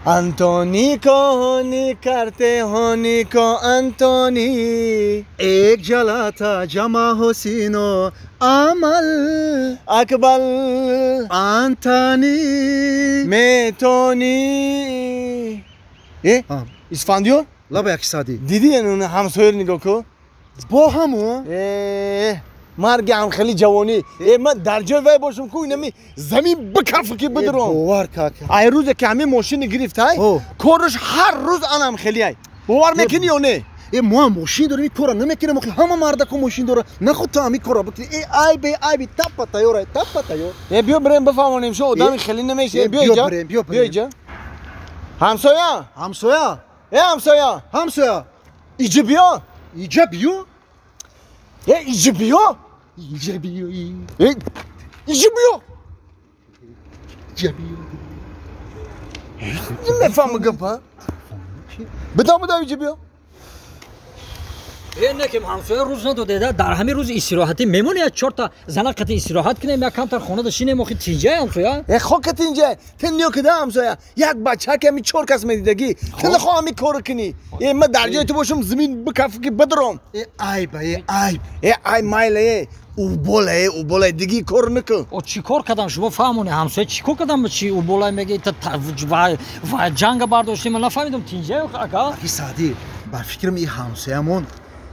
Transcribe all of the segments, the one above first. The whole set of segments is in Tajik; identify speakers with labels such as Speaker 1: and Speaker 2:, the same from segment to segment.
Speaker 1: Антони ко карте хони ко Антони
Speaker 2: एक जला था जमा हुसिनो अमल
Speaker 1: Акбал
Speaker 2: Антони
Speaker 1: метони. Э, Исфандиёр?
Speaker 2: Лаба як сади.
Speaker 1: Дидӣ ҳамсояро нигоҳ кун?
Speaker 2: Бо ҳаму?
Speaker 1: Э, марги ҳам хеле ҷавонӣ. Э, ман дар ҷои вай бошам ку инами замин бикаф ки бидурам.
Speaker 2: Бовар как.
Speaker 1: Ай рӯзе ки ҳамин мошини гирифтай, кораш ҳар рӯз анам хеле ай. Бовар мекунӣ ё не?
Speaker 2: Э, мо ҳам мошин дорем, ин корро намекунем, охи ҳама мардако мошин дора. Нахуд ту ҳамин корро бикунӣ. Э, айбе, айби, таппа тайёр ай, таппа тайёр.
Speaker 1: Э, биё бирем бифаҳмонем, шо одами хеле намеши. Э, биё иҷа.
Speaker 2: Биё
Speaker 1: биё иҷа. Ҳамсоя?
Speaker 2: Ҳамсоя?
Speaker 1: Э, ҳамсоя?
Speaker 2: Ҳамсоя?
Speaker 1: Иҷа биё.
Speaker 2: Иҷа биё?
Speaker 1: Э, иҷа биё.
Speaker 2: Иҷа биё.
Speaker 1: Э, иҷа биё.
Speaker 2: Иҷа биё.
Speaker 1: Намефаҳмам гапа. Бидам, бидам иҷа биё.
Speaker 3: Э, некем ҳамсоя рӯз надодеда, дар ҳамин рӯзи истироҳатӣ мемонӣ як чорта зана қати истироҳат кунем, як камтар хонада шинем, охи тинҷай ҳамсоя.
Speaker 1: Э, хока тинҷай, ту ниё кида ҳамсоя, як бача ки ҳамин чор кас медидагӣ, ту нахоҳ ҳамин корро кунӣ. Э, ман дар ҷои ту бошам, замин бикаф ки бидурам.
Speaker 2: Э, айба, э, айб.
Speaker 1: Э, ай майла, э, убола, э, убола, диги кор накун.
Speaker 3: О, чӣ кор кардам, шумо фаҳмонед, ҳамсоя чӣ кор кардам, чӣ убола меги, ва ҷанга бардоштем, ман нафаҳмидам, тинҷай ака?
Speaker 2: Аки Саъдӣ, бар фикрам ин ҳамсоямон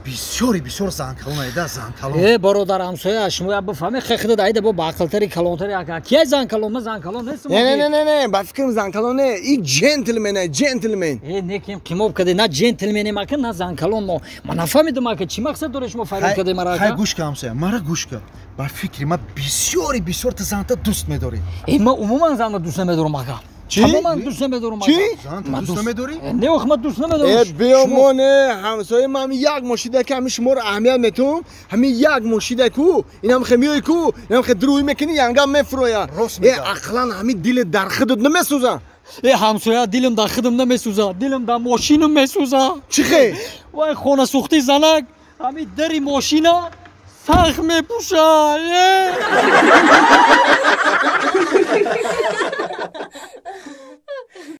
Speaker 2: бисёри бисёр занкалон айда, занкалон.
Speaker 3: Э, бародар ҳамсоя, шумо як бифаҳмед, хе худат айда бо баақлтари калонтари ака. Кияй занкалон? Ман занкалон нестам.
Speaker 1: Не, не, не, не, не, ба фикрам занкалон не, и джентлмен ай, джентлмен.
Speaker 3: Э, некем қимоб каде, на джентлменем ака, на занкалон мо. Ман нафаҳмидам ака, чӣ мақсад доред шумо фарёд каде мара ака?
Speaker 2: Хай гӯш ка ҳамсоя, мара гӯш ка. Ба фикри ман бисёри бисёр ту занта дӯст медорӣ.
Speaker 3: Э, ман умуман занта дӯст намедорам ака.
Speaker 1: Чӣ?
Speaker 3: Тамоман дӯст намедорам.
Speaker 1: Чӣ?
Speaker 2: Занта дӯст намедорӣ?
Speaker 3: Не, ох, ман дӯст намедорам.
Speaker 1: Э, биё моне, ҳамсоя ман ҳамин як мошида ки ҳамин шуморо аҳамият метум, ҳамин як мошида ку, инам хе миёй ку, инам хе дурӯӣ мекунӣ, янгам мефуроя.
Speaker 2: Рост
Speaker 1: Э,
Speaker 2: мегӯяд.
Speaker 1: ақлан ҳамин дилет дар худат намесӯза.
Speaker 3: Э, ҳамсоя, дилам дар худам намесӯза, дилам дар мошинам месӯза.
Speaker 1: Чӣ хе?
Speaker 3: Вай хонасӯхтии занак, ҳамин дари мошина сахт мепӯша. Э!